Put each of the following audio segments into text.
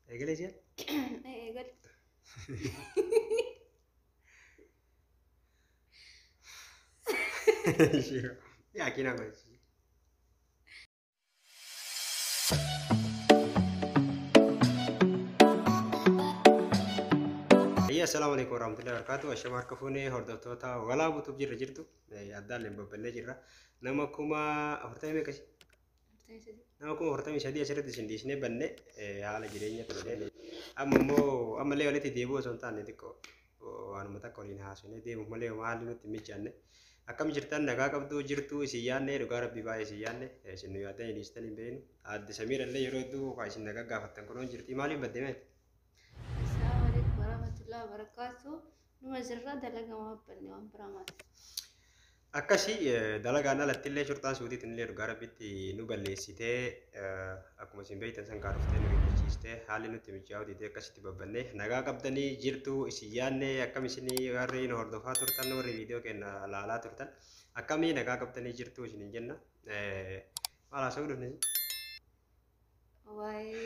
Eegalee si'a? Eegali. Yaa kina gochi. Ayya, assalaamu alaikum warahmatullahi wabarakatuh. Ashama harka fuunee hordoftoota walaa butuuf jirra jirtu. Addaan hin babbannee jirra. Nama 43,000 meeqa? Nama 43,000 asirratti isin dhiisnee banne haala jireenya ture. Amma immoo ammallee walitti deebi'uu osoo hin taane xiqqoo waanuma takka waliin haasofnee deemuuf malee haalli nutti hin mijaanne. Akkam jirtan, nagaa qabduu jirtu? Isin yaadne, dhugaa rabbii baay'ee isin yaadne, isin nu yaaddanii dhiistan hin beeknu. Aadde Samiira illee yeroo hedduu waa isin nagaa gaafattan kunuun jirti, maaliif badde mee? Assalaamu alaikum warahmatullahi wabarakatuh. Numa jirra, dalagaa banne, waan biraa maali? Akkasii dalagaan alatti illee shurxaan suutiitiin illee dhugaa rabbitti nu balleessitee, akkuma isin beektan san kaaroftee nu rifachiistee haalli nutti mijaa'uu didee akkasitti babbannee. Nagaa qabdanii jirtu? Isin yaadne. Akkam isinii warri nu hordofaa turtan, warri viidiyoo keenya laalaa turtan, akkamii nagaa qabdanii jirtu isinin jenna. Maal haasa'uu dhufne? Waa'ee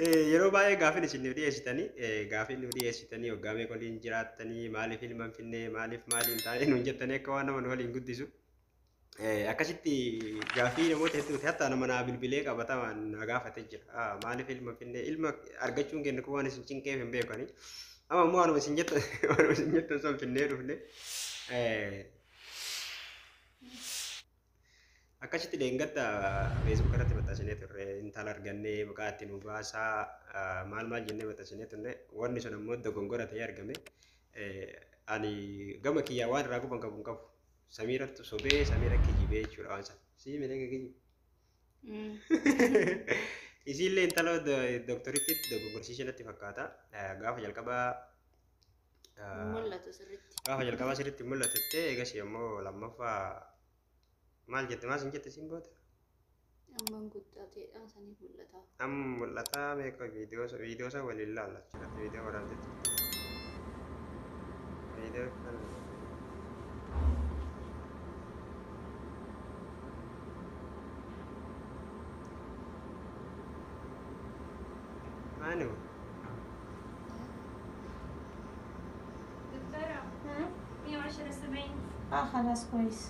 Yeroo baay'ee gaafin isin nu dhiyeessitanii, gaafin nu dhiyeessitanii, waggaa meeqa waliin jiraattanii, maaliif ilma hin finne, maaliif maaliin taane nuun jettanii, akka waan nama nu waliin guddisu. Akkasitti gaafii namoota hedduuti, hatta nama naa bilbilee qabatamaan na gaafatee jira. Maaliif ilma hin finne, ilma argachuun keenya kun waan isin cinqeef hin beekani. Amma immoo waanuma isin jettan san finnee dhufne. Akkasitti leengatta Facebook irratti maxxansinee turre, intala argannee maqaa itti nu baasaa maal maal jennee maxxansinee turre. Wanni sun ammoo dogongora ta'ee argame. Ani gama kiyyaa waan irraa guban qabu hin qabu. Samiirattu sobee, Samiira kijibee jechuudha waan sana. Sii miidhaga kijibe. Isiillee intala dooktoritti dogoggorsiisee natti fakkaata. Gaafa jalqabaa Mul'atu sirriitti. Gaafa jalqabaa sirriitti mul'atutti, eegas immoo lammaffaa maal jette, maal sin jette siin booda? Amma guddateedhaan saniif mul'ata. Amma mul'ataa meeqa viidiyoo isa waliin laalla achirratti viidiyoo waraabdee turte. Viidiyoo kan maani kun? دكتورة، 110 70. اه خلاص كويس.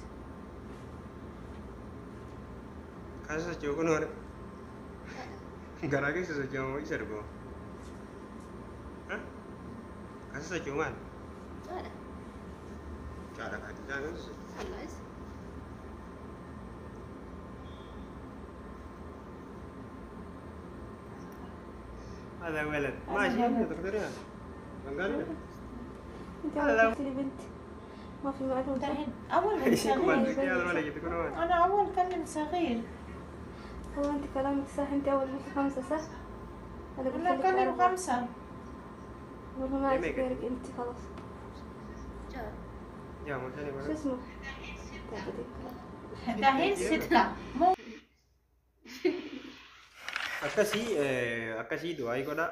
Kan socho'u kun hore garaa keessa socho'u moo isa dhuguma? Kan socho'u maali? Caadha. Caadha kaati caan kan socho'u. Allaas. هذا ولد ماشي يا دكتور بنغالي. انت قلت لي بنت، ما في معلومة. دحين اول من صغير. هذا ولد تكون ولد. انا اول كلم صغير. هو انت كلامك صح، انت اول قلت خمسة صح؟ انا قلت انا لك كلم أربعة. خمسة. والله ما إيه. غيرك انت، خلاص. Caadha. يا مو شو اسمه؟ دحين ستة مو Akkasii akkasii du'aa godha.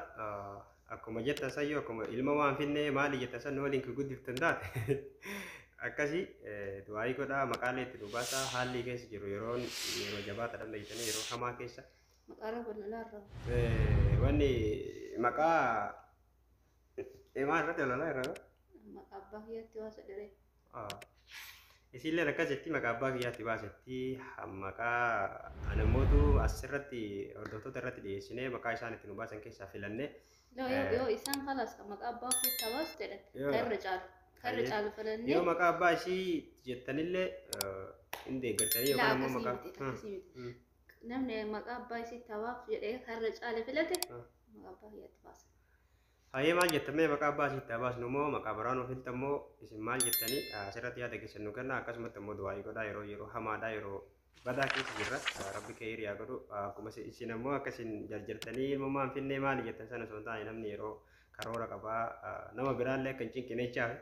Akkuma jettan sayyoo, akkuma ilma waan finne maali jettan san waliin kan guddiftan taate, akkasii du'aa godha, maqaalee itti nu baasaa. Haalli keessa jiru yeroon yeroo jabaata dhamdheessanii, yeroo hamaa keessa. Maqaa irra lolaa irra. Wanni maqaa maal irratti lolaa irra? Maqaa abbaa kiyyaatti baasa dheree. Isiillee akkasitti maqaa abbaa kiyyaatti baasetti, maqaa namoota asirratti hordoftoota irratti dhiyeessinee maqaa isaan itti nu baasan keessaa filannee. Yoo isaan خلاص kan maqaa abbaa ofiitti baasu jedhan kan irra caalu. Kan irra caalu filannee. Yoo maqaa abbaa ishii jettanillee hin deeggartanii Laa, yookaan ammoo akkasii maqaa miti, akkasii miti. Namni maqaa abbaa isiitti baaftu jedhee kan irra caale filate maqaa abbaa kiyyaatti baasa. Hayyee, maal jettamee, maqaa abbaa isiitti baasnu moo maqaa biraa nuuf filtan moo isin maal jettanii asirratti yaada keessan nu kenna. Akkasumatti immoo du'aa godhaa. Yeroo yeroo hamaadhaa, yeroo badaa keessa jirra. Rabbi kee hiriyaa godhu. Akkuma isin ammoo akkasin jarjartanii ilmummaa hin finnee maali jettan sana osoo hin taane, namni yeroo karoora qabaa, nama biraallee akka hin cinqine jechaaf.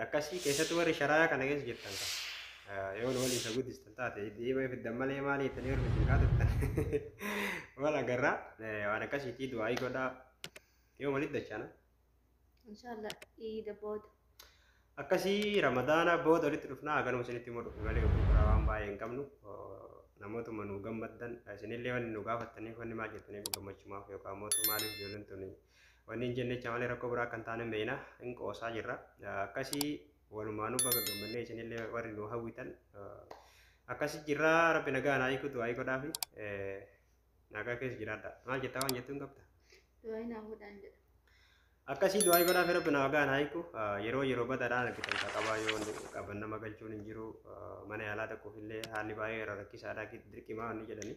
Akkasii keessattuu warri sharaayaa kana keessa jirtan kan yoo nu waliin isa guddistan taate, dhiiba fiddan malee maali jettanii warri cinqaa turtan wal agarraa. Waan akkasiitii du'aa godhaa. Yoo walitti dachaana. Inshallah iida booda. Akkasii Ramadaana booda walitti dhufnaa. Haganuma isinitti immoo dhufe malee oduu biraa waan baay'ee hin qabnu. Namootuma nu gammaddan isinillee wanni nu gaafattaniif wanni maal jettaniif gammachumaaf yookaan mootu maaliif ijoolleen tuni wanni hin jennecha malee rakkoo biraa kan taane hin beekna hin qoosaa jirra. Akkasii walumaanuu baga gammannee isinillee warri nu hawwitan akkasii jirra. Rabbi nagaa naa hiiku du'aa godhaafi nagaa keessa jiraadha. Maal jettaa waan jettu hin qabda? Du'aa naa godhaan jedha. Akkasii du'aa godhaafi rabbi nagaa naa hiiku. Yeroo yeroo badaadhaan argitan qabaa yoo qaban nama galchuun hin jiru mana yaalaa dhaquuf illee haalli baay'ee rakkisaadha dirqimaa wanni jedhani.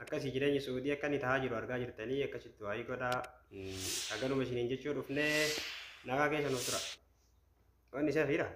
Akkasii jireenya Suudii akka inni tahaa jiru argaa jirtanii akkasitti du'aa godhaa. Haganuma isiniin jechuu dhufnee nagaa keessa nuuf tura. Wanni isa fiira.